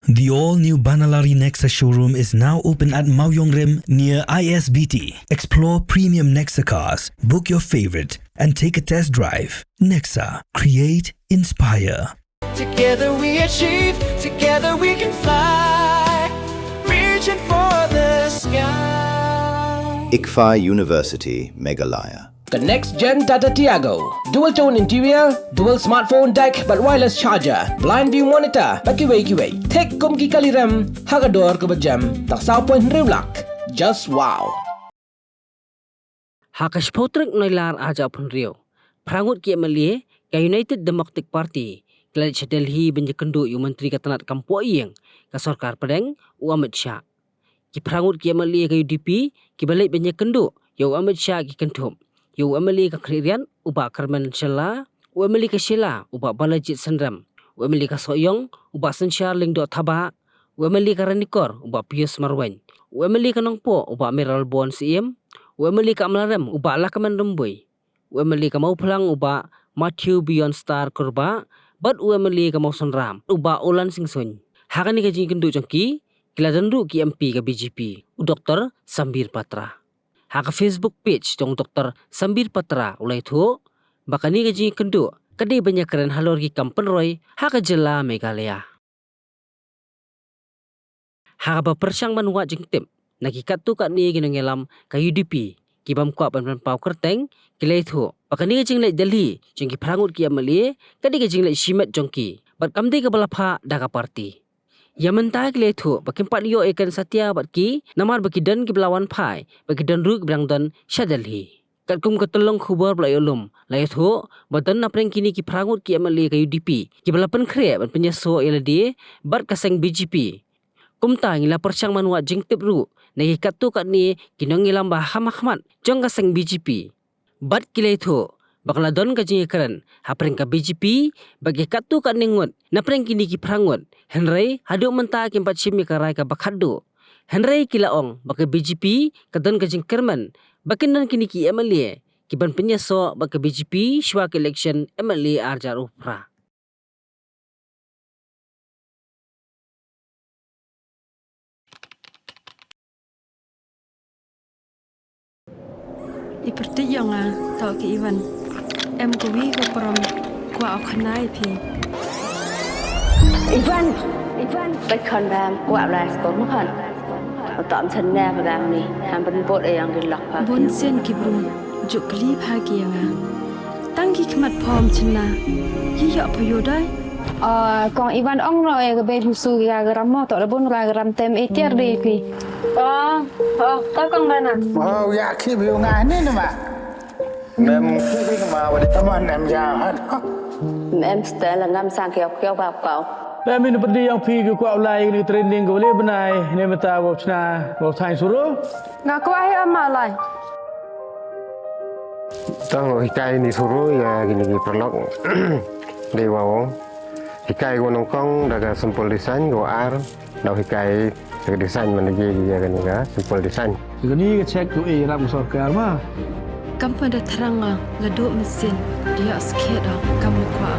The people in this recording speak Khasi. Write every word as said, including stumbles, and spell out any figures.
The all-new Banalari Nexa showroom is now open at Mawiong Rim near I S B T. Explore premium Nexa cars, book your favorite, and take a test drive. Nexa, create, inspire. Together we achieve, together we can fly, reaching for the sky. ICFAI University, Meghalaya. The next gen Tata Tiago. Dual tone interior, dual smartphone deck, bad wireless charger, blind view monitor, bad kiwei kiwei. Thik kum ki kali rem, ha ka dor kaba jem, tang saw point hynriew lak. Just wow. Ha ka shiphew tarik Nailar arhajar arphew hynriew, phra ngut ki M L A ka United Democratic Party ki la leit sha Delhi ban ïakynduh ïa u Myntri ka tnad kam pohïing ka sorkar pdeng, u Amit Shah. Ki phra ngut ki M L A ka U D P kiba leit ban ïakynduh ïa u Amit Shah ki kynthup ïa u M L A ka Khliehriat, u Bah Kyrmen Shylla, u M L A ka Shella, u Bah Balajied Synrem, u M L A ka Sohiong, u Bah Synshar Lyngdoh Thabah, u M L A ka Ranikor, u Bah Pius Marwein, u M L A ka Nongpoh, u Bah Mayralborn Syiem, u M L A ka Amlarem, u Bah Lahkmen Rymbui, u M L A ka Mawphlang, u Bah Matthew Beyondstar Kurbah, bad u M L A ka Mawsynram, u Bah Ulan Singsuin. Ha kane ka jingïakynduh jong ki, ki la don ruh ki M P ka B J P, u Doktor Sambir Patra. Ha ka Facebook page jong u Doktor Sambir Patra u la ïathuh ba kane ka jingïakynduh ka dei ban ïakren halor ki kam pynroi ha ka jylla Meghalaya. Ha kaba pyrshang ban wad jingtip na ki katto katne ki nongïalam ka U D P ki bym kwah ban pynpaw kyrteng, ki la ïathuh ba kane ka jingleit Delhi jong ki phra ngut ki M L A ka dei ka jingleit shimet jong ki bad kam dei kaba la phah da ka party. Ïa mynta ki la ïathuh ba kim pat ïoh ïakren satia bad ki namar ba ki don kiba la wan phai bad ki don ruh kiba dang don sha Delhi. Katkum ka tyllong khubor ba la ïoh lum, la ïathuh ba don napdeng kine ki phra ngut ki M L A ka U D P kiba la pynkhreh ban pynïasoh ïa lade bad ka seng B J P. Kumta ngi la pyrshang ban wad jingtip ruh na ki katto katne ki nongïalam ba ha khmat jong ka seng B J P. Bad ki la ïathuh ba ka la don ka jingïakren hapdeng ka B J P bad ki katto katne ngut napdeng kine ki phra ngut, hynrei haduh mynta kim pat shim ïa ka rai kaba khatduh. Hynrei ki la ong ba ka B J P ka don ka jingkyrmen ba kin don kine ki M L A ki ban pynïasoh bad ka B J P shuwa ka election M L A arhajar arphew phra. I pyrthei ïa nga, to ki Ivan. Em kawi ka prom, kwah u khana ïa phi. Ivan, Ivan, bad khon bam, kwah bla skul ma khon. Uta am chen ne ba dang ni, ham ban bot e yang ki lok pa. Bun sien ki bru, juk kli pha ki ïa nga. Tang ki khmat phom chen na, ki ïoh pha ïoh dai. Ah, kong Ivan ong no e ka bei husu ki ga gram mo, to da bun ga gram tem e tiar de pi. Oh, oh, to kong bana. Oh, ya ki bi nga ni nama. Mem ki bi ma wa de. Tama nem ya ha. Mem stel ngam sang kiau kiau ba kau. Mem in pedi yang pi ki kwah lai ni training ko le benai ne meta wa chna wa thai suru. Nga kwah hi ama lai. Tang hikai ni suru ya gini ki perlok. Dei wa. Hikai ko nongkong da ka simple design ko ar. Dau hikai ka design man ji ji ka ni ka simple design. Ka ni ka check tu e ram sorkar ma. Kam pa da thrang nga la duk mesin dia skhet da kam kwa.